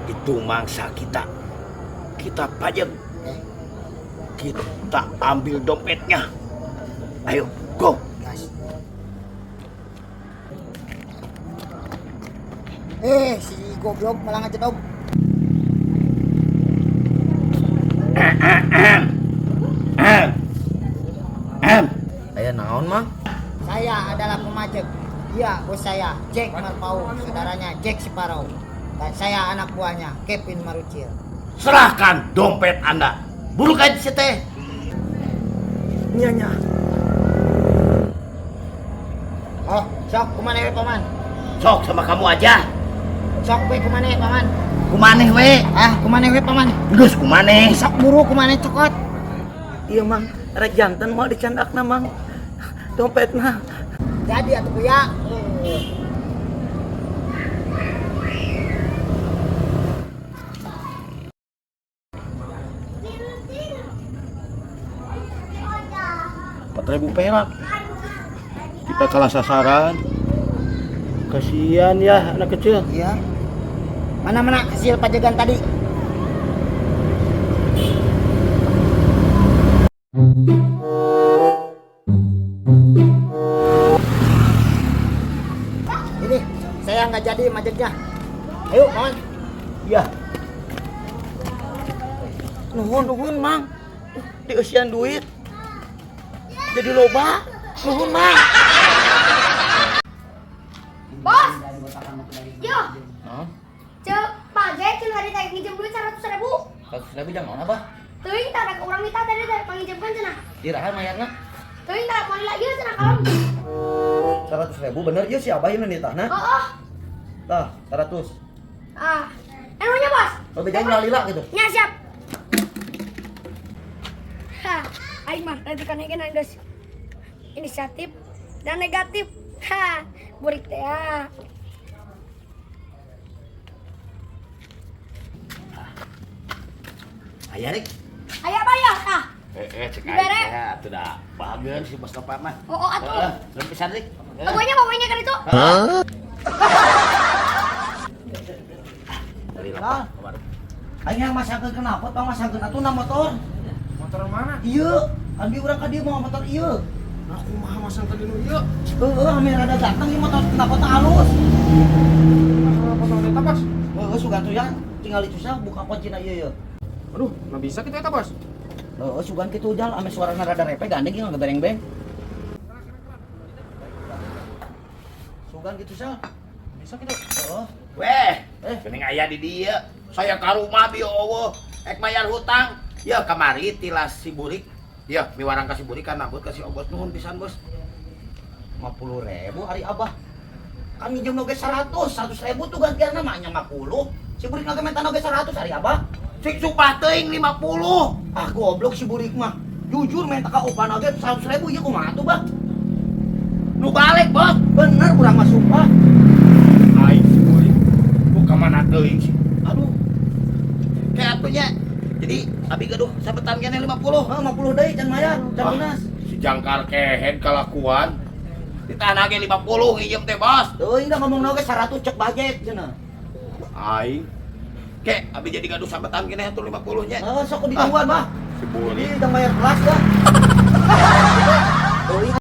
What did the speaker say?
Itu mangsa kita. Kita pajak. Kita ambil dompetnya. Ayo, go. Gas. Eh, si goblok malah ngejedog. Aya naon, Mang? Saya adalah pemajek. Dia bos saya, Jack Marpau, saudaranya Jack Siparau. Dan saya anak buahnya, Kevin Marucil. Serahkan dompet Anda. Buruk aja si teh. Nya nya. Oh, sok kumaneh we paman? Sok sama kamu aja. Sok we kumaneh paman? Kumaneh we. Ah, kumaneh we paman? Geus kumaneh. Sok buru kumaneh cokot. Iya, Mang. Rek janten mau dicandakna, Mang. Dompetna. Jadi atuh kuya. 4.000 perak. Kita kalah sasaran. Kasihan ya anak kecil. Iya. Mana-mana hasil pajegan tadi? Ini saya nggak jadi majeknya. Ayo, kawan. Iya. Nuhun, nuhun, Mang. Dieusian duit. Jadi loba. Nuhun, Mang. Bos. Yo, Hah? cek pajak cenah hari teh nginjem duit 100.000. 100.000 jangan naon, Abah? Teuing tah ka urang minta tadi teh panginjemkeun cenah. Diraha mayarna? Teuing tah moal ieu cenah kalem. 100.000 bener ieu si Abah ieu nu nitahna? Heeh. Tah, 100. Ah. Emangnya, Bos? Kalau bejain ulah lila gitu. Nya siap. Ha, aing mah lanjutkan hegenan guys. Inisiatif dan negatif. Ha, burik teh ya. Aya Rik. Aya bayar tah. Eh, cek Dibere. aing ya atuh da. Bahagia si Bos Topa mah. Oh, oh atuh. Heeh, belum pisan Rik. Pokoknya pokoknya kan itu. Dari Lah. lapak. Aing yang masangkeun kenapa tong masangkeun atuh na motor. Motor mana? Ieu, kan bi urang ka dieu mau motor ieu. Nah, kumaha masangkeun dinu ieu? Heeh, ame rada ganteng ieu motor knalpotna halus. Masalah motor eta, Bos. Heeh, sugan tuh ya, tinggal disusah buka kuncina ieu ieu. Aduh, nggak bisa kita eta, Bos. Heeh, sugan kitu jal ame suarana rada repe gandeng ieu ngebereng-beng. Sugan kitu sal. Bisa kita. Heeh. Weh, Eh. geuning aya di dieu. Saya ka rumah bi eueuh, ek mayar hutang. Ya kamari tilas si burik. Ya, miwarang ka si burik kan nambut ka si Obos nuhun pisan, Bos. 50.000 ari Abah. Kan minjem oge 100, 100.000 tuh gantianna mah nya 50. Si burik oge minta oge 100 ari Abah. Sing sumpah teuing 50. Ah goblok si burik mah. Jujur minta ka opan oge 100.000 ieu kumaha tuh, Bah? Nu balik, Bos. Bener urang mah sumpah. Aing si burik. Buka mana teuing sih. Aduh, Kayak atunya. Jadi abi gaduh sabetan keneh 50. ah, 50 deui can mayar, can Ah. lunas. Si jangkar kehed kalakuan. Ditanah ge 50 nginjem teh, Bos. Teuing da ngomong oge 100 cek bajet cenah. Aing. Kek, abi jadi gaduh sabetan keneh atuh 50 nya. Heeh, sok ditungguan, Bah. Si burik. Jadi udah bayar kelas dah.